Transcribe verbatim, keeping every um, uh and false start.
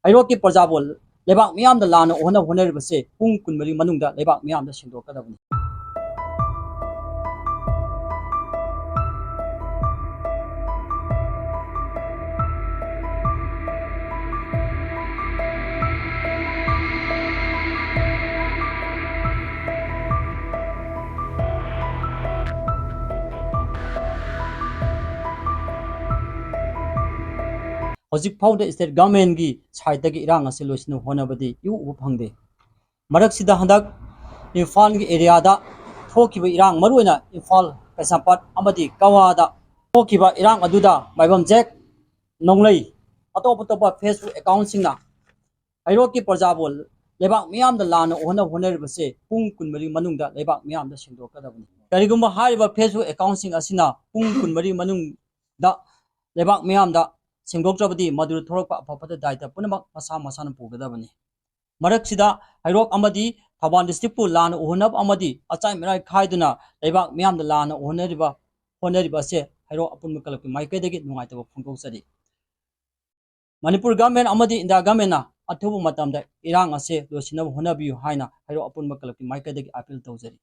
ꯍꯩꯔꯣꯛꯀꯤ ꯄ꯭ꯔꯖꯥꯕꯨ ꯂꯩꯕꯥꯛ ꯃꯤꯌꯥꯝꯗ ꯂꯥꯟꯅ ꯎꯍꯟꯅꯕ ꯍꯣꯠꯅꯔꯤꯕꯁꯦ ꯄꯨꯡ ꯀꯨꯟꯃꯔꯤ ꯃꯅꯨꯡꯗ ꯂꯩꯕꯥꯛ ꯃꯤꯌꯥꯝꯗ ꯁꯦꯡꯗꯣꯛꯀꯗꯕꯅꯤ꯫ ꯍꯧꯖꯤꯛ ꯐꯥꯎꯗ state governmentꯀꯤ sideꯇꯒꯤ ꯏꯔꯥꯡ ꯑꯁꯤ ꯂꯣꯏꯁꯤꯟꯅꯕ ꯍꯣꯠꯅꯕꯗꯤ ꯏꯎ ꯎꯕ ꯐꯪꯗꯦ꯫ ꯃꯔꯛꯁꯤꯗ ꯍꯟꯗꯛ ꯏꯝꯐꯥꯜꯒꯤ areaꯗ ꯊꯣꯛꯈꯤꯕ ꯏꯔꯥꯡ, ꯃꯔꯨꯑꯣꯏꯅ ꯏꯝꯐꯥꯜ, ꯀꯩꯁꯥꯝꯄꯥꯠ ꯑꯃꯗꯤ ꯀꯛꯋꯥꯗ ꯊꯣꯛꯈꯤꯕ ꯏꯔꯥꯡ ꯑꯗꯨꯗ ꯃꯥꯏꯕꯝ ꯖꯦꯛ, ꯅꯣꯡꯂꯩ, ꯑꯇꯣꯞ ꯑꯇꯣꯞꯄ Facebook accountꯁꯤꯡꯅ ꯍꯩꯔꯣꯛꯀꯤ ꯄ꯭ꯔꯖꯥꯕꯨ ꯂꯩꯕꯥꯛ ꯃꯤꯌꯥꯝꯗ ꯂꯥꯟꯅ ꯎꯍꯟꯅꯕ ꯍꯣꯠꯅꯔꯤꯕꯁꯦ ꯄꯨꯡ ꯀꯨꯟꯃꯔꯤ ꯃꯅꯨꯡꯗ ꯂꯩꯕꯥꯛ ꯃꯤꯌꯥꯝꯗ ꯁꯦꯡꯗꯣꯛꯀꯗꯕꯅꯤ꯫ ꯀꯔꯤꯒꯨꯝꯕ ꯍꯥꯏꯔꯤꯕ Facebook accountꯁꯤꯡ ꯑꯁꯤꯅ ꯄꯨꯡ ꯀꯨꯟꯃꯔꯤ ꯃꯅꯨꯡꯗ ꯂꯩꯕꯥꯛ ꯃꯤꯌꯥꯝꯗ ꯁꯦꯡꯗꯣꯛꯇ꯭ꯔꯕꯗꯤ ꯃꯗꯨꯗ ꯊꯣꯛꯂꯛꯄ ꯑꯐ ꯐꯠꯇ ꯗꯥꯏꯇ ꯄꯨꯝꯅꯃꯛ ꯃꯁꯥ ꯃꯁꯥꯅ ꯄꯨꯒꯗꯕꯅꯤ꯫ ꯃꯔꯛꯁꯤꯗ ꯍꯩꯔꯣꯛ ꯑꯃꯗꯤ ꯊꯧꯕꯥꯜ districtꯄꯨ ꯂꯥꯟꯅ ꯎꯍꯟꯅꯕ ꯑꯃꯗꯤ ꯑꯆꯥꯏ ꯃꯤꯔꯥꯏ ꯈꯥꯏꯗꯨꯅ ꯂꯩꯕꯥꯛ ꯃꯤꯌꯥꯝꯗ ꯂꯥꯟꯅ ꯎꯍꯟꯅꯔꯤꯕ, ꯍꯣꯠꯅꯔꯤꯕ ꯑꯁꯦ ꯍꯩꯔꯣꯛ ꯑꯄꯨꯟꯕ ꯀꯂꯕꯀꯤ ꯃꯥꯏꯀꯩꯗꯒꯤ ꯅꯨꯡꯉꯥꯏꯇꯕ ꯐꯣꯡꯗꯣꯛꯆꯔꯤ꯫ ꯃꯅꯤꯄꯨꯔ government ꯑꯃꯗꯤ ꯏꯟꯗꯤꯌꯥ governmentꯅ ꯑꯊꯨꯕ ꯃꯇꯝꯗ ꯏꯔꯥꯡ ꯑꯁꯦ ꯂꯣꯏꯁꯤꯟꯅꯕ ꯍꯣꯠꯅꯕꯤꯌꯨ ꯍꯥꯏꯅ ꯍꯩꯔꯣꯛ ꯑꯄꯨꯟꯕ ꯀꯂꯕꯀꯤ ꯃꯥꯏꯀꯩꯗꯒꯤ appeal ꯇꯧꯖꯔꯤ꯫